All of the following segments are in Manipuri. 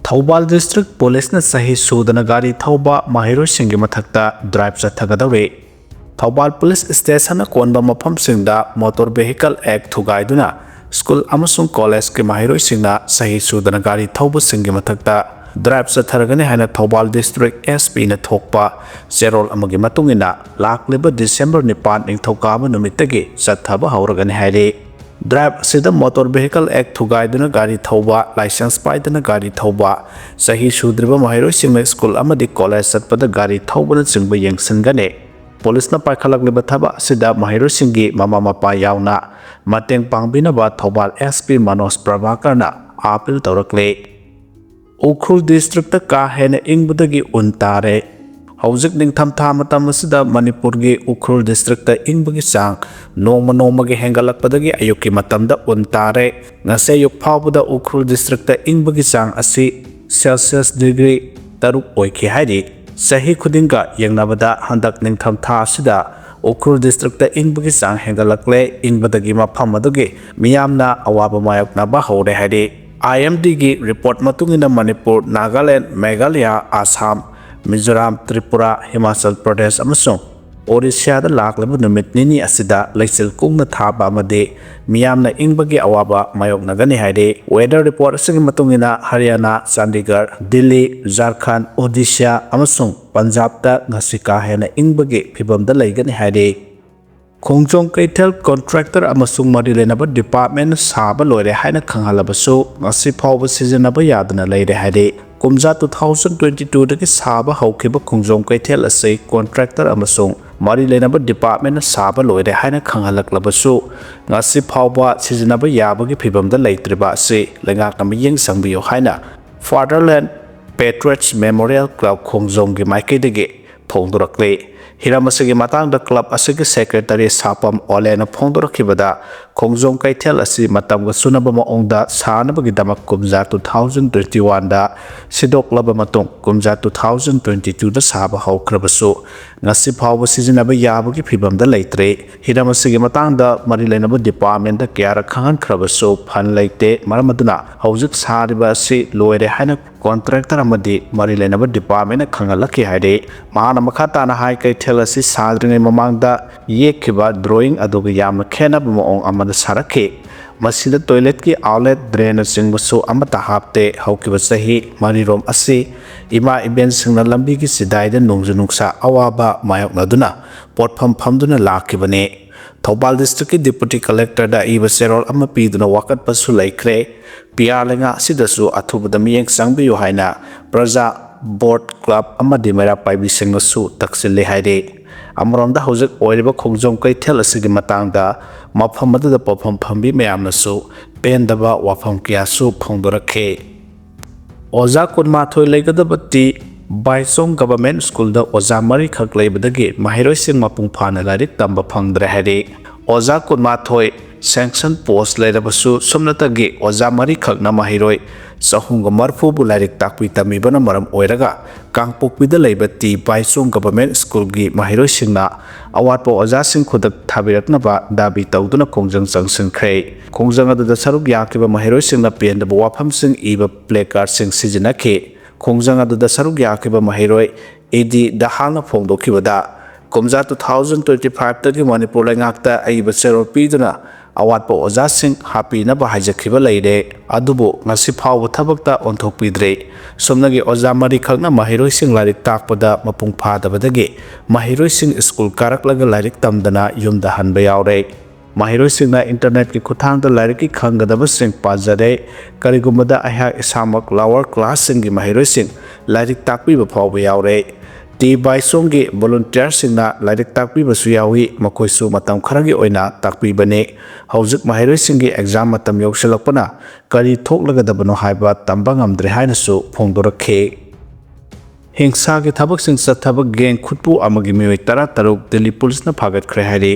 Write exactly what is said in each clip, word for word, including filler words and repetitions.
ꯊꯧꯕꯥꯜ ꯗꯤꯁꯇ꯭ꯔꯤꯛ ꯄꯨꯂꯤꯁꯅ ꯆꯍꯤ ꯁꯨꯗꯅ ꯒꯥꯔꯤ ꯊꯧꯕ ꯃꯍꯩꯔꯣꯏꯁꯤꯡꯒꯤ ꯃꯊꯛꯇ ꯗ꯭ꯔꯥꯏꯚ ꯆꯠꯊꯒꯗꯧꯔꯤ꯫ ꯊꯧꯕꯥꯜ ꯄꯨꯂꯤꯁ ꯁ꯭ꯇꯦꯁꯟꯅ ꯀꯣꯟꯕ ꯃꯐꯝꯁꯤꯡꯗ ꯃꯣꯇꯣꯔ ꯚꯦꯍꯤꯀꯜ ꯑꯦꯛ ꯊꯨꯒꯥꯏꯗꯨꯅ ꯁ꯭ꯀꯨꯜ ꯑꯃꯁꯨꯡ ꯀꯣꯂꯦꯖꯀꯤ ꯃꯍꯩꯔꯣꯏꯁꯤꯡꯅ ꯆꯍꯤ ꯁꯨꯗꯅ ꯒꯥꯔꯤ ꯊꯧꯕꯁꯤꯡꯒꯤ ꯃꯊꯛꯇ ꯗ꯭ꯔꯥꯏꯚ ꯆꯠꯊꯔꯒꯅꯤ ꯍꯥꯏꯅ ꯊꯧꯕꯥꯜ ꯗꯤꯁꯇ꯭ꯔꯤꯛ ꯑꯦꯁ ꯄꯤꯅ ꯊꯣꯛꯄ ꯆꯦꯔꯣꯜ ꯑꯃꯒꯤ ꯃꯇꯨꯡ ꯏꯟꯅ ꯂꯥꯛꯂꯤꯕ ꯗꯤꯁꯦꯝꯕꯔ ꯅꯤꯄꯥꯟ ꯅꯤꯡꯊꯧꯀꯥꯕ ꯅꯨꯃꯤꯠꯇꯒꯤ ꯆꯠꯊꯕ ꯍꯧꯔꯒꯅꯤ ꯍꯥꯏꯔꯤ꯫ ꯗ꯭ꯔꯥꯏꯚ ꯑꯁꯤꯗ ꯃꯣꯇꯣꯔ ꯚꯦꯍꯤꯀꯜ ꯑꯦꯛ ꯊꯨꯒꯥꯏꯗꯨꯅ ꯒꯥꯔꯤ ꯊꯧꯕ, ꯂꯥꯏꯁꯦꯟꯁ ꯄꯥꯏꯗꯅ ꯒꯥꯔꯤ ꯊꯧꯕ, ꯆꯍꯤ ꯁꯨꯗ꯭ꯔꯤꯕ ꯃꯍꯩꯔꯣꯏꯁꯤꯡꯅ ꯁ꯭ꯀꯨꯜ ꯑꯃꯗꯤ ꯀꯣꯂꯦꯖ ꯆꯠꯄꯗ ꯒꯥꯔꯤ ꯊꯧꯕꯅꯆꯤꯡꯕ ꯌꯦꯡꯁꯤꯟꯒꯅꯤ꯫ ꯄꯨꯂꯤꯁꯅ ꯄꯥꯏꯈꯠꯂꯛꯂꯤꯕ ꯊꯕꯛ ꯑꯁꯤꯗ ꯃꯍꯩꯔꯣꯏꯁꯤꯡꯒꯤ ꯃꯃꯥ ꯃꯄꯥ ꯌꯥꯎꯅ ꯃꯇꯦꯡ ꯄꯥꯡꯕꯤꯅꯕ ꯊꯧꯕꯥꯜ ꯑꯦꯁ ꯄꯤ ꯃꯅꯣꯖ ꯄ꯭ꯔꯚꯥꯀꯔꯅ ꯑꯥꯄꯤꯜ ꯇꯧꯔꯛꯂꯤ꯫ ꯎꯈ꯭ꯔꯨꯜ ꯗꯤꯁꯇ꯭ꯔꯤꯛꯇ ꯀꯥ ꯍꯦꯟꯅ ꯏꯪꯕꯗꯒꯤ ꯎꯟ ꯇꯥꯔꯦ꯫ ꯍꯧꯖꯤꯛ ꯅꯤꯡꯊꯝꯊꯥ ꯃꯇꯝ ꯑꯁꯤꯗ ꯃꯅꯤꯄꯨꯔꯒꯤ ꯎꯈ꯭ꯔꯨꯜ ꯗꯤꯁꯇ꯭ꯔꯤꯛꯇ ꯏꯪꯕꯒꯤ ꯆꯥꯡ ꯅꯣꯡꯃ ꯅꯣꯡꯃꯒꯤ ꯍꯦꯟꯒꯠꯂꯛꯄꯗꯒꯤ ꯑꯌꯨꯛꯀꯤ ꯃꯇꯝꯗ ꯎꯟ ꯇꯥꯔꯦ꯫ ꯉꯁꯤ ꯑꯌꯨꯛ ꯐꯥꯎꯕꯗ ꯎꯈ꯭ꯔꯨꯜ ꯗꯤꯁꯇ꯭ꯔꯤꯛꯇ ꯏꯪꯕꯒꯤ ꯆꯥꯡ ꯑꯁꯤ ꯁꯦꯜꯁꯤꯌꯁ ꯗꯤꯒ꯭ꯔꯤ ꯇꯔꯨꯛ ꯑꯣꯏꯈꯤ ꯍꯥꯏꯔꯤ꯫ ꯆꯍꯤ ꯈꯨꯗꯤꯡꯒ ꯌꯦꯡꯅꯕꯗ ꯍꯟꯗꯛ ꯅꯤꯡꯊꯝꯊꯥ ꯑꯁꯤꯗ ꯎꯈ꯭ꯔꯨꯜ ꯗꯤꯁꯇ꯭ꯔꯤꯛꯇ ꯏꯪꯕꯒꯤ ꯆꯥꯡ ꯍꯦꯟꯒꯠꯂꯛꯂꯦ꯫ ꯏꯪꯕꯗꯒꯤ ꯃꯐꯝ ꯑꯗꯨꯒꯤ ꯃꯤꯌꯥꯝꯅ ꯑꯋꯥꯕ ꯃꯥꯌꯣꯛꯅꯕ ꯍꯧꯔꯦ ꯍꯥꯏꯔꯤ꯫ ꯑꯥꯏ ꯑꯦꯝ ꯗꯤꯒꯤ ꯔꯤꯄꯣꯔꯠ ꯃꯇꯨꯡ ꯏꯟꯅ ꯃꯅꯤꯄꯨꯔ, ꯅꯥꯒꯥꯂꯦꯟ, ꯃꯦꯘꯥꯂꯌꯥ, ꯑꯁꯥꯝ, ꯃꯤꯖꯣꯔꯥꯝ, ꯇ꯭ꯔꯤꯄꯨꯔꯥ, ꯍꯤꯃꯥꯆꯜ ꯄ꯭ꯔꯗꯦꯁ ꯑꯃꯁꯨꯡ ꯑꯣꯔꯤꯁꯥꯗ ꯂꯥꯛꯂꯤꯕ ꯅꯨꯃꯤꯠ ꯅꯤꯅꯤ ꯑꯁꯤꯗ ꯂꯩꯆꯤꯜ ꯀꯨꯡꯅ ꯊꯥꯕ ꯑꯃꯗꯤ ꯃꯤꯌꯥꯝꯅ ꯏꯪꯕꯒꯤ ꯑꯋꯥꯕ ꯃꯥꯌꯣꯛꯅꯒꯅꯤ ꯍꯥꯏꯔꯤ꯫ ꯋꯦꯗꯔ ꯔꯤꯄꯣꯔꯠ ꯑꯁꯤꯒꯤ ꯃꯇꯨꯡ ꯏꯟꯅ ꯍꯔꯤꯌꯥꯅꯥ, ꯆꯥꯟꯗꯤꯒꯔ, ꯗꯤꯜꯂꯤ, ꯖꯥꯔꯈꯟ, ꯑꯣꯗꯤꯁꯥ ꯑꯃꯁꯨꯡ ꯄꯟꯖꯥꯕꯇ ꯉꯁꯤ ꯀꯥ ꯍꯦꯟꯅ ꯏꯪꯕꯒꯤ ꯐꯤꯚꯝꯗ ꯂꯩꯒꯅꯤ ꯍꯥꯏꯔꯤ꯫ ꯈꯣꯡꯖꯣꯝ ꯀꯩꯊꯦꯜ ꯀꯣꯟꯇ꯭ꯔꯦꯛꯇꯔ ꯑꯃꯁꯨꯡ ꯃꯔꯤ ꯂꯩꯅꯕ ꯗꯤꯄꯥꯔꯠꯃꯦꯟꯅ ꯁꯥꯕ ꯂꯣꯏꯔꯦ ꯍꯥꯏꯅ ꯈꯪꯍꯜꯂꯕꯁꯨ ꯉꯁꯤ ꯐꯥꯎꯕ ꯁꯤꯖꯤꯟꯅꯕ ꯌꯥꯗꯅ ꯂꯩꯔꯦ ꯍꯥꯏꯔꯤ꯫ ꯀꯨꯝꯖꯥ two thousand twenty twoꯗꯒꯤ ꯁꯥꯕ ꯍꯧꯈꯤꯕ ꯈꯣꯡꯖꯣꯝ ꯀꯩꯊꯦꯜ ꯑꯁꯤ ꯀꯣꯟꯇ꯭ꯔꯦꯛꯇꯔ ꯑꯃꯁꯨꯡ ꯃꯔꯤ ꯂꯩꯅꯕ ꯗꯤꯄꯥꯔꯠꯃꯦꯟꯅ ꯁꯥꯕ ꯂꯣꯏꯔꯦ ꯍꯥꯏꯅ ꯈꯪꯍꯜꯂꯛꯂꯕꯁꯨ ꯉꯁꯤ ꯐꯥꯎꯕ ꯁꯤꯖꯤꯟꯅꯕ ꯌꯥꯕꯒꯤ ꯐꯤꯚꯝꯗ ꯂꯩꯇ꯭ꯔꯤꯕ ꯑꯁꯤ ꯂꯩꯉꯥꯛꯅ ꯃꯤꯠꯌꯦꯡ ꯆꯪꯕꯤꯌꯨ ꯍꯥꯏꯅ Fatherland Patriots Memorial Club ꯈꯣꯡꯖꯣꯝꯒꯤ ꯃꯥꯏꯀꯩꯗꯒꯤ ꯐꯣꯡꯗꯣꯔꯛꯂꯤ꯫ ꯍꯤꯔꯝ ꯑꯁꯤꯒꯤ ꯃꯇꯥꯡꯗ club ꯑꯁꯤꯒꯤ secretary ꯁꯥꯄꯝ ꯑꯣꯂꯦꯅ ꯐꯣꯡꯗꯣꯔꯛꯈꯤꯕꯗ, ꯈꯣꯡꯖꯣꯝ ꯀꯩꯊꯦꯜ ꯑꯁꯤ ꯃꯇꯝꯒ ꯆꯨꯅꯕ ꯃꯑꯣꯡꯗ ꯁꯥꯅꯕꯒꯤꯗꯃꯛ ꯀꯨꯝꯖꯥ two thousand twenty one ꯗ ꯁꯤꯗꯣꯛꯂꯕ ꯃꯇꯨꯡ, ꯀꯨꯝꯖꯥ two thousand twenty two ꯗ ꯁꯥꯕ ꯍꯧꯈ꯭ꯔꯕꯁꯨ, ꯉꯁꯤ ꯐꯥꯎꯕ ꯁꯤꯖꯤꯟꯅꯕ ꯌꯥꯕꯒꯤ ꯐꯤꯕꯝꯗ ꯂꯩꯇ꯭ꯔꯦ꯫ ꯍꯤꯔꯝ ꯑꯁꯤꯒꯤ ꯃꯇꯥꯡꯗ ꯃꯔꯤ ꯂꯩꯅꯕ department ꯀꯌꯥꯔꯛ ꯈꯪꯍꯟꯈ꯭ꯔꯕꯁꯨ ꯐꯟ ꯂꯩꯇꯦ꯫ ꯃꯔꯝ ꯑꯗꯨꯅ ꯍꯧꯖꯤꯛ ꯁꯥꯔꯤꯕ ꯑꯁꯤ ꯂꯣꯏꯔꯦ ꯍꯥꯏꯅ contractor ꯑꯃꯗꯤ ꯃꯔꯤ ꯂꯩꯅꯕ department ꯈꯪꯍꯜꯂꯛꯈꯤ ꯍꯥꯏꯔꯤ꯫ ꯃꯍꯥꯛꯅ ꯃꯈꯥ ꯇꯥꯅ ꯍꯥꯏ, ꯀꯩꯊꯦꯜ ꯑꯁꯤ ꯁꯥꯗ꯭ꯔꯤꯉꯩ ꯃꯃꯥꯡꯗ ꯌꯦꯛꯈꯤꯕ drawing ꯑꯗꯨꯒ ꯌꯥꯝꯅ ꯈꯦꯠꯅꯕ ꯃꯑꯣꯡ ꯑꯃꯗ ꯁꯥꯔꯛꯈꯤ꯫ ꯃꯁꯤꯗ toilet ꯀꯤ outlet drain ꯅꯆꯤꯡꯕꯁꯨ ꯑꯃꯠꯇ ꯍꯥꯞꯇꯦ꯫ ꯍꯧꯈꯤꯕ ꯆꯍꯤ ꯃꯔꯤꯔꯣꯝ ꯑꯁꯤ ꯏꯃꯥ ꯏꯕꯦꯟꯁꯤꯡꯅ ꯂꯝꯕꯤꯒꯤ ꯆꯤꯗꯥꯏꯗ ꯅꯣꯡꯖꯨ ꯅꯨꯡꯁꯥ ꯑꯋꯥꯕ ꯃꯥꯌꯣꯛꯅꯗꯨꯅ ꯄꯣꯠꯐꯝ ꯐꯝꯗꯨꯅ ꯂꯥꯛꯈꯤꯕꯅꯤ꯫ ꯊꯧꯕꯥꯜ district ꯀꯤ deputy collector ꯗ ꯑꯏꯕ ꯆꯦꯔꯣꯜ ꯑꯃ ꯄꯤꯗꯨꯅ ꯋꯥꯀꯠꯄꯁꯨ ꯂꯩꯈ꯭ꯔꯦ꯫ ꯄꯤꯌꯥꯔ ꯂꯩꯉꯥꯛ ꯑꯁꯤꯗꯁꯨ ꯑꯊꯨꯕꯗ ꯃꯤꯠꯌꯦꯡ ꯆꯪꯕꯤꯌꯨ ꯍꯥꯏꯅ ꯄ꯭ꯔꯖꯥ, board, club ꯑꯃꯗꯤ ꯃꯩꯔꯥ ꯄꯥꯏꯕꯤꯁꯤꯡꯅꯁꯨ ꯇꯛꯁꯤꯜꯂꯤ ꯍꯥꯏꯔꯤ꯫ ꯑꯃꯔꯣꯝꯗ ꯍꯧꯖꯤꯛ ꯑꯣꯏꯔꯤꯕ ꯈꯣꯡꯖꯣꯝ ꯀꯩꯊꯦꯜ ꯑꯁꯤꯒꯤ ꯃꯇꯥꯡꯗ ꯃꯐꯝ ꯑꯗꯨꯗ ꯄꯣꯠꯐꯝ ꯐꯝꯕꯤ ꯃꯌꯥꯝꯅꯁꯨ ꯄꯦꯟꯗꯕ ꯋꯥꯐꯝ ꯀꯌꯥꯁꯨ ꯐꯣꯡꯗꯣꯔꯛꯈꯤ꯫ ꯑꯣꯖꯥ ꯀꯨꯟꯃꯥꯊꯣꯏ ꯂꯩꯒꯗꯕ ꯇꯤ ꯕꯥꯏꯆꯣꯡ Government School ꯗ ꯑꯣꯖꯥ ꯃꯔꯤꯈꯛ ꯂꯩꯕꯗꯒꯤ ꯃꯍꯩꯔꯣꯏꯁꯤꯡ ꯃꯄꯨꯡ ꯐꯥꯅ ꯂꯥꯏꯔꯤꯛ ꯇꯝꯕ ꯐꯪꯗ꯭ꯔꯦ ꯍꯥꯏꯔꯤ꯫ ꯑꯣꯖꯥ ꯀꯨꯟꯃꯥꯊꯣꯏ sanction post ꯂꯩꯔꯕꯁꯨ, ꯁꯨꯞꯅꯇꯒꯤ ꯑꯣꯖꯥ ꯃꯔꯤꯈꯛꯅ ꯃꯍꯩꯔꯣꯏ ꯆꯍꯨꯝꯒ ꯃꯔꯤꯐꯨꯕꯨ ꯂꯥꯏꯔꯤꯛ ꯇꯥꯛꯄꯤ ꯇꯝꯕꯤꯕꯅ ꯃꯔꯝ ꯑꯣꯏꯔꯒ, ꯀꯥꯡꯄꯣꯛꯄꯤꯗ ꯂꯩꯕ ꯇꯤ ꯕꯥꯏꯆꯣꯡ Government School ꯒꯤ ꯃꯍꯩꯔꯣꯏꯁꯤꯡꯅ ꯑꯋꯥꯠꯄ ꯑꯣꯖꯥꯁꯤꯡ ꯈꯨꯗꯛ ꯊꯥꯕꯤꯔꯛꯅꯕ ꯗꯥꯕꯤ ꯇꯧꯗꯨꯅ ꯈꯣꯡꯖꯪ ꯆꯪꯁꯤꯟꯈ꯭ꯔꯦ꯫ ꯈꯣꯡꯖꯪ ꯑꯗꯨꯗ ꯁꯔꯨꯛ ꯌꯥꯈꯤꯕ ꯃꯍꯩꯔꯣꯏꯁꯤꯡꯅ ꯄꯦꯟꯗꯕ ꯋꯥꯐꯝꯁꯤꯡ ꯏꯕ placard ꯁꯤꯡ ꯁꯤꯖꯤꯟꯅꯈꯤ꯫ ꯈꯣꯡꯖꯪ ꯑꯗꯨꯗ ꯁꯔꯨꯛ ꯌꯥꯈꯤꯕ ꯃꯍꯩꯔꯣꯏ ꯑꯦ ꯗꯤ ꯗꯍꯥꯜꯅ ꯐꯣꯡꯗꯣꯛꯈꯤꯕꯗ, ꯀꯨꯝꯖꯥ two thousand twenty five ꯇꯒꯤ ꯃꯅꯤꯄꯨꯔ ꯂꯩꯉꯥꯛꯇ ꯑꯏꯕ ꯆꯦꯔꯣꯜ ꯄꯤꯗꯨꯅ ꯑꯋꯥꯠꯄ ꯑꯣꯖꯥꯁꯤꯡ ꯍꯥꯞꯄꯤꯅꯕ ꯍꯥꯏꯖꯈꯤꯕ ꯂꯩꯔꯦ, ꯑꯗꯨꯕꯨ ꯉꯁꯤ ꯐꯥꯎꯕ ꯊꯕꯛꯇ ꯑꯣꯟꯊꯣꯛꯄꯤꯗ꯭ꯔꯦ꯫ ꯁꯨꯞꯅꯒꯤ ꯑꯣꯖꯥ ꯃꯔꯤꯈꯛꯅ ꯃꯍꯩꯔꯣꯏꯁꯤꯡ ꯂꯥꯏꯔꯤꯛ ꯇꯥꯛꯄꯗ ꯃꯄꯨꯡ ꯐꯥꯗꯕꯗꯒꯤ ꯃꯍꯩꯔꯣꯏꯁꯤꯡ school ꯀꯥꯔꯛꯂꯒ ꯂꯥꯏꯔꯤꯛ ꯇꯝꯗꯅ ꯌꯨꯝꯗ ꯍꯟꯕ ꯌꯥꯎꯔꯦ꯫ ꯃꯍꯩꯔꯣꯏꯁꯤꯡꯅ internet ꯀꯤ ꯈꯨꯠꯊꯥꯡꯗ ꯂꯥꯏꯔꯤꯛꯀꯤ ꯈꯪꯒꯗꯕꯁꯤꯡ ꯄꯥꯖꯔꯦ꯫ ꯀꯔꯤꯒꯨꯝꯕꯗ ꯑꯩꯍꯥꯛ ꯏꯁꯥꯃꯛ lower class ꯁꯤꯡꯒꯤ ꯃꯍꯩꯔꯣꯏꯁꯤꯡ ꯂꯥꯏꯔꯤꯛ ꯇꯥꯛꯄꯤꯕ ꯐꯥꯎꯕ ꯌꯥꯎꯔꯦ꯫ ꯇꯤ ꯕꯥꯏꯆꯣꯡꯒꯤ volunteer ꯁꯤꯡꯅ ꯂꯥꯏꯔꯤꯛ ꯇꯥꯛꯄꯤꯕꯁꯨ ꯌꯥꯎꯏ, ꯃꯈꯣꯏꯁꯨ ꯃꯇꯝ ꯈꯔꯒꯤ ꯑꯣꯏꯅ ꯇꯥꯛꯄꯤꯕꯅꯤ꯫ ꯍꯧꯖꯤꯛ ꯃꯍꯩꯔꯣꯏꯁꯤꯡꯒꯤ exam ꯃꯇꯝ ꯌꯧꯁꯤꯜꯂꯛꯄꯅ ꯀꯔꯤ ꯊꯣꯛꯂꯒꯗꯕꯅꯣ ꯍꯥꯏꯕ ꯇꯝꯕ ꯉꯝꯗ꯭ꯔꯦ ꯍꯥꯏꯅꯁꯨ ꯐꯣꯡꯗꯣꯔꯛꯈꯤ꯫ ꯍꯤꯡꯁꯥꯒꯤ ꯊꯕꯛꯁꯤꯡ ꯆꯠꯊꯕ ꯒꯦꯡ ꯈꯨꯠꯄꯨ ꯑꯃꯒꯤ ꯃꯤꯑꯣꯏ ꯇꯔꯥ ꯇꯔꯨꯛ ꯗꯤꯜꯂꯤ ꯄꯨꯂꯤꯁꯅ ꯐꯥꯒꯠꯈ꯭ꯔꯦ ꯍꯥꯏꯔꯤ꯫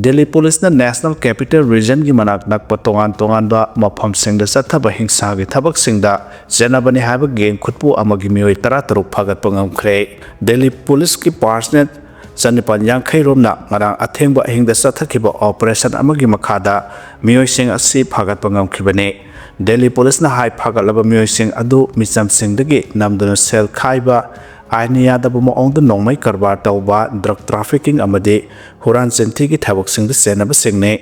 ꯗꯤꯜꯂꯤ ꯄꯨꯂꯤꯁꯅ ꯅꯦꯁꯅꯦꯜ ꯀꯦꯄꯤꯇꯦꯜ ꯔꯤꯖꯟꯒꯤ ꯃꯅꯥꯛ ꯅꯛꯄ ꯇꯣꯉꯥꯟ ꯇꯣꯉꯥꯟꯕ ꯃꯐꯝꯁꯤꯡꯗ ꯆꯠꯊꯕ ꯍꯤꯡꯁꯥꯒꯤ ꯊꯕꯛꯁꯤꯡꯗ ꯆꯦꯟꯅꯕꯅꯤ ꯍꯥꯏꯕ ꯒꯦꯡ ꯈꯨꯠꯄꯨ ꯑꯃꯒꯤ ꯃꯤꯑꯣꯏ ꯇꯔꯥ ꯇꯔꯨꯛ ꯐꯥꯒꯠꯄ ꯉꯝꯈ꯭ꯔꯦ꯫ ꯗꯤꯜꯂꯤ ꯄꯨꯂꯤꯁꯀꯤ ꯄꯥꯔꯁꯅꯦꯜ ꯆꯅꯤꯄꯥꯟ ꯌꯥꯡꯈꯩ ꯔꯣꯝꯅ ꯉꯔꯥꯡ ꯑꯊꯦꯡꯕ ꯑꯍꯤꯡꯗ ꯆꯠꯊꯈꯤꯕ ꯑꯣꯄꯔꯦꯁꯟ ꯑꯃꯒꯤ ꯃꯈꯥꯗ ꯃꯤꯑꯣꯏꯁꯤꯡ ꯑꯁꯤ ꯐꯥꯒꯠꯄ ꯉꯝꯈꯤꯕꯅꯤ꯫ ꯗꯤꯜꯂꯤ ꯄꯨꯂꯤꯁꯅ ꯍꯥꯏ, ꯐꯥꯒꯠꯂꯕ ꯃꯤꯑꯣꯏꯁꯤꯡ ꯑꯗꯨ ꯃꯤꯆꯝꯁꯤꯡꯗꯒꯤ ꯅꯝꯗꯨꯅ ꯁꯦꯜ ꯈꯥꯏꯕ, ꯑꯥꯏꯟꯅ ꯌꯥꯗꯕ ꯃꯑꯣꯡꯗ ꯅꯣꯡꯃꯩ ꯀꯔꯕꯥꯔ ꯇꯧꯕ, ꯗ꯭ꯔꯒ ꯇ꯭ꯔꯥꯐꯤꯀꯤꯡ ꯑꯃꯗꯤ ꯍꯨꯔꯥꯟ ꯆꯤꯟꯊꯤꯒꯤ ꯊꯕꯛꯁꯤꯡꯗ ꯆꯦꯟꯅꯕꯁꯤꯡꯅꯤ꯫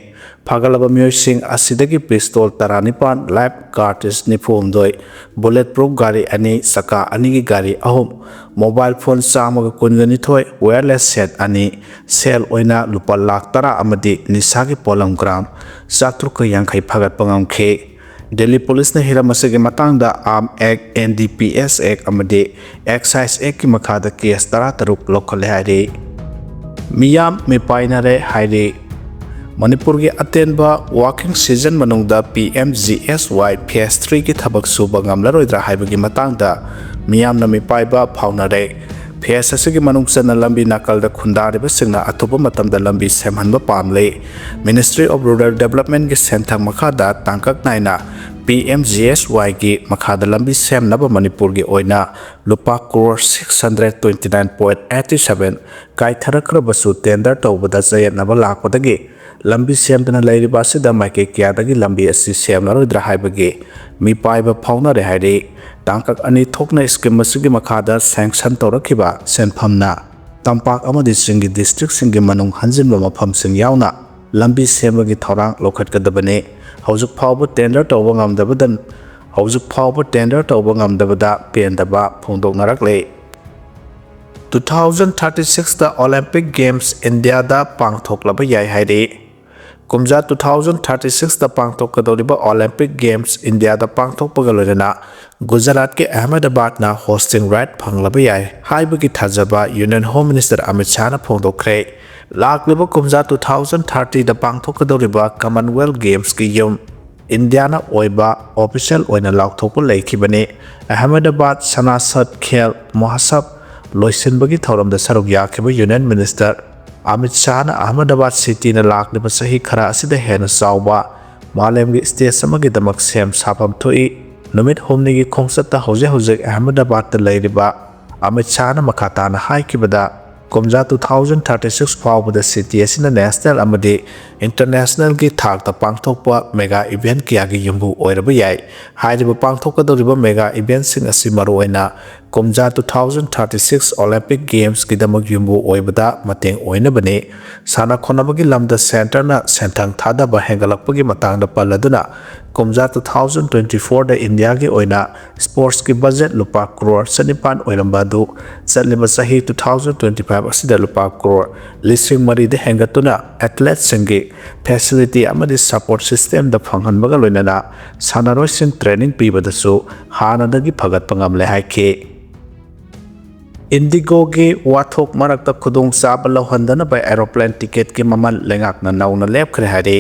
ꯐꯥꯒꯠꯂꯕ ꯃꯤꯑꯣꯏꯁꯤꯡ ꯑꯁꯤꯗꯒꯤ ꯄꯤꯁꯇꯣꯜ ꯇꯔꯥꯅꯤꯄꯥꯟ, ꯂꯥꯏꯞ ꯀꯥꯔꯇ꯭ꯔꯤꯖ ꯅꯤꯐꯨ ꯍꯨꯝꯗꯣꯏ, ꯕꯨꯂꯦꯠ ꯄ꯭ꯔꯨꯐ ꯒꯥꯔꯤ ꯑꯅꯤ, ꯆꯀꯥ ꯑꯅꯤꯒꯤ ꯒꯥꯔꯤ ꯑꯍꯨꯝ, ꯃꯣꯕꯥꯏꯜ ꯐꯣꯟ ꯆꯥꯝꯃꯒ ꯀꯨꯟꯒ ꯅꯤꯊꯣꯏ, ꯋꯥꯌꯔꯂꯦꯁ ꯁꯦꯠ ꯑꯅꯤ, ꯁꯦꯜ ꯑꯣꯏꯅ ꯂꯨꯄꯥ ꯂꯥꯈ ꯇꯔꯥ ꯑꯃꯗꯤ ꯅꯤꯁꯥꯒꯤ ꯄꯣꯠꯂꯝ ꯒ꯭ꯔꯥꯝ ꯆꯥꯇ꯭ꯔꯨꯛꯀ ꯌꯥꯡꯈꯩ ꯐꯥꯒꯠꯄ ꯉꯝꯈꯤ꯫ ꯗꯤꯜꯂꯤ ꯄꯨꯂꯤꯁꯅ ꯍꯤꯔꯝ ꯑꯁꯤꯒꯤ ꯃꯇꯥꯡꯗ ꯑꯥꯔꯝ ꯑꯦꯛ, ꯑꯦꯟ ꯗꯤ ꯄꯤ ꯑꯦꯁ ꯑꯦꯛ ꯑꯃꯗꯤ ꯑꯦꯛꯁꯥꯏꯖ ꯑꯦꯛꯀꯤ ꯃꯈꯥꯗ ꯀꯦꯁ ꯇꯔꯥ ꯇꯔꯨꯛ ꯂꯧꯈꯠꯂꯦ ꯍꯥꯏꯔꯤ꯫ ꯃꯤꯌꯥꯝ ꯃꯤꯄꯥꯏꯅꯔꯦ ꯍꯥꯏꯔꯤ꯫ ꯃꯅꯤꯄꯨꯔꯒꯤ ꯑꯇꯦꯟꯕ ꯋꯥꯔꯀꯤꯡ ꯁꯤꯖꯟ ꯃꯅꯨꯡꯗ ꯄꯤ ꯑꯦꯝ ꯖꯤ ꯑꯦꯁ ꯋꯥꯏ ꯐꯦꯁ ꯊ꯭ꯔꯤꯒꯤ ꯊꯕꯛ ꯁꯨꯕ ꯉꯝꯂꯔꯣꯏꯗ꯭ꯔꯥ ꯍꯥꯏꯕꯒꯤ ꯃꯇꯥꯡꯗ ꯃꯤꯌꯥꯝꯅ ꯃꯤꯄꯥꯏꯕ ꯐꯥꯎꯅꯔꯦ꯫ ꯐꯦꯁ ꯑꯁꯤꯒꯤ ꯃꯅꯨꯡ ꯆꯟꯅ ꯂꯝꯕꯤ ꯅꯥꯀꯜꯗ ꯈꯨꯟꯗꯥꯔꯤꯕꯁꯤꯡꯅ ꯑꯊꯨꯕ ꯃꯇꯝꯗ ꯂꯝꯕꯤ ꯁꯦꯝꯍꯟꯕ ꯄꯥꯝꯂꯤ꯫ Ministry of Rural Developmentꯀꯤ ꯁꯦꯟꯊꯪ ꯃꯈꯥꯗ ꯇꯥꯡꯀꯛ ꯅꯥꯏꯅ ꯄꯤ ꯑꯦꯝ ꯖꯤ ꯑꯦꯁ ꯋꯥꯏꯒꯤ ꯃꯈꯥꯗ ꯂꯝꯕꯤ ꯁꯦꯝꯅꯕ ꯃꯅꯤꯄꯨꯔꯒꯤ ꯑꯣꯏꯅ ꯂꯨꯄꯥ crore six hundred twenty nine point eighty seven ꯀꯥꯏꯊꯔꯛꯈ꯭ꯔꯕꯁꯨ, ꯇꯦꯟꯗꯔ ꯇꯧꯕꯗ ꯆꯌꯦꯠꯅꯕ ꯂꯥꯛꯄꯗꯒꯤ ꯂꯝꯕꯤ ꯁꯦꯝꯗꯅ ꯂꯩꯔꯤꯕ ꯑꯁꯤꯗ ꯃꯥꯏꯀꯩ ꯀꯌꯥꯗꯒꯤ ꯂꯝꯕꯤ ꯑꯁꯤ ꯁꯦꯝꯂꯔꯣꯏꯗ꯭ꯔꯥ ꯍꯥꯏꯕꯒꯤ ꯃꯤꯄꯥꯏꯕ ꯐꯥꯎꯅꯔꯦ ꯍꯥꯏꯔꯤ꯫ ꯇꯥꯡꯀꯛ ꯑꯅꯤ ꯊꯣꯛꯅ ꯁ꯭ꯀꯤꯝ ꯑꯁꯤꯒꯤ ꯃꯈꯥꯗ ꯁꯦꯡꯁꯟ ꯇꯧꯔꯛꯈꯤꯕ ꯁꯦꯟꯐꯝꯅ ꯇꯝꯄꯥꯛ ꯑꯃꯗꯤ ꯆꯤꯡꯒꯤ ꯗꯤꯁꯇ꯭ꯔꯤꯛꯁꯤꯡꯒꯤ ꯃꯅꯨꯡ ꯍꯟꯖꯤꯟꯕ ꯃꯐꯝꯁꯤꯡ ꯌꯥꯎꯅ ꯂꯝꯕꯤ ꯁꯦꯝꯕꯒꯤ ꯊꯧꯔꯥꯡ ꯂꯧꯈꯠꯀꯗꯕꯅꯤ꯫ ꯍꯧꯖꯤꯛ ꯐꯥꯎꯕ ꯇꯦꯟꯗꯔ ꯇꯧꯕ ꯉꯝꯗꯕꯗ, ꯍꯧꯖꯤꯛ ꯐꯥꯎꯕ ꯇꯦꯟꯗꯔ ꯇꯧꯕ ꯉꯝꯗꯕꯗ ꯄꯦꯟꯗꯕ ꯐꯣꯡꯗꯣꯛꯅꯔꯛꯂꯤ꯫ Two thousand thirty sixꯇ Olympic Games ꯏꯟꯗꯤꯌꯥꯗ ꯄꯥꯡꯊꯣꯛꯂꯕ ꯌꯥꯏ ꯍꯥꯏꯔꯤ꯫ ꯀꯨꯝꯖꯥ two thousand thirty sixꯇ ꯄꯥꯡꯊꯣꯛꯀꯗꯧꯔꯤꯕ Olympic Games ꯏꯟꯗꯤꯌꯥꯗ ꯄꯥꯡꯊꯣꯛꯄꯒ ꯂꯣꯏꯅꯅ ꯒꯨꯖꯔꯥꯠꯀꯤ ꯑꯍꯃꯗꯕꯥꯗꯅ hosting right ꯐꯪꯂꯕ ꯌꯥꯏ ꯍꯥꯏꯕꯒꯤ ꯊꯥꯖꯕ Union Home Minister ꯑꯃꯤꯠ ꯁꯥꯍꯅ ꯐꯣꯡꯗꯣꯛꯈ꯭ꯔꯦ꯫ ꯂꯥꯛꯂꯤꯕ ꯀꯨꯝꯖꯥ two thousand thirtyꯗ ꯄꯥꯡꯊꯣꯛꯀꯗꯧꯔꯤꯕ Commonwealth Gamesꯀꯤ ꯌꯨꯝ ꯏꯟꯗꯤꯌꯥꯅ ꯑꯣꯏꯕ ꯑꯣꯐꯤꯁꯤꯌꯦꯜ ꯑꯣꯏꯅ ꯂꯥꯎꯊꯣꯛꯄ ꯂꯩꯈꯤꯕꯅꯤ꯫ ꯑꯍꯃꯦꯗꯕꯥꯗ ꯁꯅꯥꯁꯠ ꯈꯦꯜ ꯃꯣꯍꯥꯁꯕ ꯂꯣꯏꯁꯤꯟꯕꯒꯤ ꯊꯧꯔꯝꯗ ꯁꯔꯨꯛ ꯌꯥꯈꯤꯕ ꯌꯨꯅꯤꯌꯟ ꯃꯤꯅꯤꯁꯇꯔ ꯑꯃꯤꯠ ꯁꯥꯍꯅ ꯑꯍꯃꯗꯕꯥꯗ ꯁꯤꯇꯤꯅ ꯂꯥꯛꯂꯤꯕ ꯆꯍꯤ ꯈꯔ ꯑꯁꯤꯗ ꯍꯦꯟꯅ ꯆꯥꯎꯕ ꯃꯥꯂꯦꯝꯒꯤ ꯁ꯭ꯇꯦꯖ ꯑꯃꯒꯤꯗꯃꯛ ꯁꯦꯝ ꯁꯥꯐꯝ ꯊꯣꯛꯏ꯫ ꯅꯨꯃꯤꯠ ꯍꯨꯝꯅꯤꯒꯤ ꯈꯣꯡꯆꯠꯇ ꯍꯧꯖꯤꯛ ꯍꯧꯖꯤꯛ ꯑꯍꯃꯗꯕꯥꯗꯇ ꯂꯩꯔꯤꯕ ꯑꯃꯤꯠ ꯁꯥꯍꯅ ꯃꯈꯥ ꯇꯥꯅ ꯍꯥꯏꯈꯤꯕꯗ, ꯀꯨꯝꯖꯥ two thousand thirty six ꯐꯥꯎꯕꯗ ꯁꯤꯇꯤ ꯑꯁꯤꯅ ꯅꯦꯁꯅꯦꯜ ꯑꯃꯗꯤ ꯏꯟꯇꯔꯅꯦꯁꯅꯦꯜꯒꯤ ꯊꯥꯛꯇ ꯄꯥꯡꯊꯣꯛꯄ ꯃꯦꯒꯥ ꯏꯚꯦꯟꯠ ꯀꯌꯥꯒꯤ ꯌꯨꯝꯕꯨ ꯑꯣꯏꯔꯕ ꯌꯥꯏ꯫ ꯍꯥꯏꯔꯤꯕ ꯄꯥꯡꯊꯣꯛꯀꯗꯧꯔꯤꯕ ꯃꯦꯒꯥ ꯏꯚꯦꯟꯠꯁꯤꯡ ꯑꯁꯤ ꯃꯔꯨꯑꯣꯏꯅ ꯀꯨꯝꯖꯥ two thousand thirty six Olympic Gamesꯀꯤꯗꯃꯛ ꯌꯨꯝꯕꯨ ꯑꯣꯏꯕꯗ ꯃꯇꯦꯡ ꯑꯣꯏꯅꯕꯅꯤ꯫ ꯁꯥꯟꯅ ꯈꯣꯠꯅꯕꯒꯤ ꯂꯝꯗ ꯁꯦꯟꯇꯔꯅ ꯁꯦꯟꯊꯪ ꯊꯥꯗꯕ ꯍꯦꯟꯒꯠꯂꯛꯄꯒꯤ ꯃꯇꯥꯡꯗ ꯄꯜꯂꯗꯨꯅ, ꯀꯨꯝꯖꯥ two thousand twenty fourꯗ ꯏꯟꯗꯤꯌꯥꯒꯤ ꯑꯣꯏꯅ ꯁ꯭ꯄꯣꯔꯠꯁꯀꯤ ꯕꯖꯦꯠ ꯂꯨꯄꯥ ꯀ꯭ꯔꯣꯔ ꯆꯅꯤꯄꯥꯟ ꯑꯣꯏꯔꯝꯕ ꯑꯗꯨ ꯆꯠꯂꯤꯕ ꯆꯍꯤ two thousand twenty five ꯑꯁꯤꯗ ꯂꯨꯄꯥ ꯀ꯭ꯔꯣꯔ ꯂꯤꯁꯤꯡ ꯃꯔꯤꯗ ꯍꯦꯟꯒꯠꯇꯨꯅ ꯑꯦꯊꯂꯦꯠꯁꯤꯡꯒꯤ ꯐꯦꯁꯤꯂꯤꯇꯤ ꯑꯃꯗꯤ ꯁꯄꯣꯔꯠ ꯁꯤꯁꯇꯦꯝꯗ ꯐꯪꯍꯟꯕꯒ ꯂꯣꯏꯅꯅ ꯁꯥꯟꯅꯔꯣꯏꯁꯤꯡ ꯇ꯭ꯔꯦꯅꯤꯡ ꯄꯤꯕꯗꯁꯨ ꯍꯥꯟꯅꯗꯒꯤ ꯐꯒꯠꯄ ꯉꯝꯂꯦ ꯍꯥꯏꯈꯤ꯫ ꯏꯟꯗꯤꯒꯣꯒꯤ ꯋꯥꯊꯣꯛ ꯃꯔꯛꯇ ꯈꯨꯗꯣꯡꯆꯥꯕ ꯂꯧꯍꯟꯗꯅꯕ ꯑꯦꯔꯣꯄ꯭ꯂꯦꯟ ꯇꯤꯀꯦꯠꯀꯤ ꯃꯃꯜ ꯂꯩꯉꯥꯛꯅ ꯅꯧꯅ ꯂꯦꯞꯈ꯭ꯔꯦ ꯍꯥꯏꯔꯤ꯫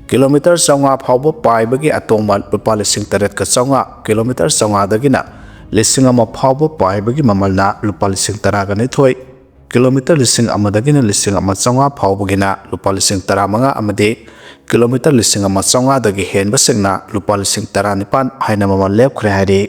ꯀꯤꯂꯣꯃꯤꯇꯔ ꯆꯥꯝꯃꯉꯥ ꯐꯥꯎꯕ ꯄꯥꯏꯕꯒꯤ ꯑꯇꯣꯡꯕ ꯂꯨꯄꯥ ꯂꯤꯁꯤꯡ ꯇꯔꯦꯠꯀ ꯆꯥꯝꯃꯉꯥ, ꯀꯤꯂꯣꯃꯤꯇꯔ ꯆꯥꯝꯃꯉꯥꯗꯒꯤꯅ ꯂꯤꯁꯤꯡ ꯑꯃ ꯐꯥꯎꯕ ꯄꯥꯏꯕꯒꯤ ꯃꯃꯜꯅ ꯂꯨꯄꯥ ꯂꯤꯁꯤꯡ ꯇꯔꯥꯒ ꯅꯤꯊꯣꯏ, ꯀꯤꯂꯣꯃꯤꯇꯔ ꯂꯤꯁꯤꯡ ꯑꯃꯗꯒꯤꯅ ꯂꯤꯁꯤꯡ ꯑꯃ ꯆꯥꯝꯃꯉꯥ ꯐꯥꯎꯕꯒꯤꯅ ꯂꯨꯄꯥ ꯂꯤꯁꯤꯡ ꯇꯔꯥꯃꯉꯥ ꯑꯃꯗꯤ ꯀꯤꯂꯣꯃꯤꯇꯔ ꯂꯤꯁꯤꯡ ꯑꯃ ꯆꯥꯝꯃꯉꯥꯗꯒꯤ ꯍꯦꯟꯕꯁꯤꯡꯅ ꯂꯨꯄꯥ ꯂꯤꯁꯤꯡ ꯇꯔꯥꯅꯤꯄꯥꯟ ꯍꯥꯏꯅ ꯃꯃꯜ ꯂꯦꯞꯈ꯭ꯔꯦ ꯍꯥꯏꯔꯤ꯫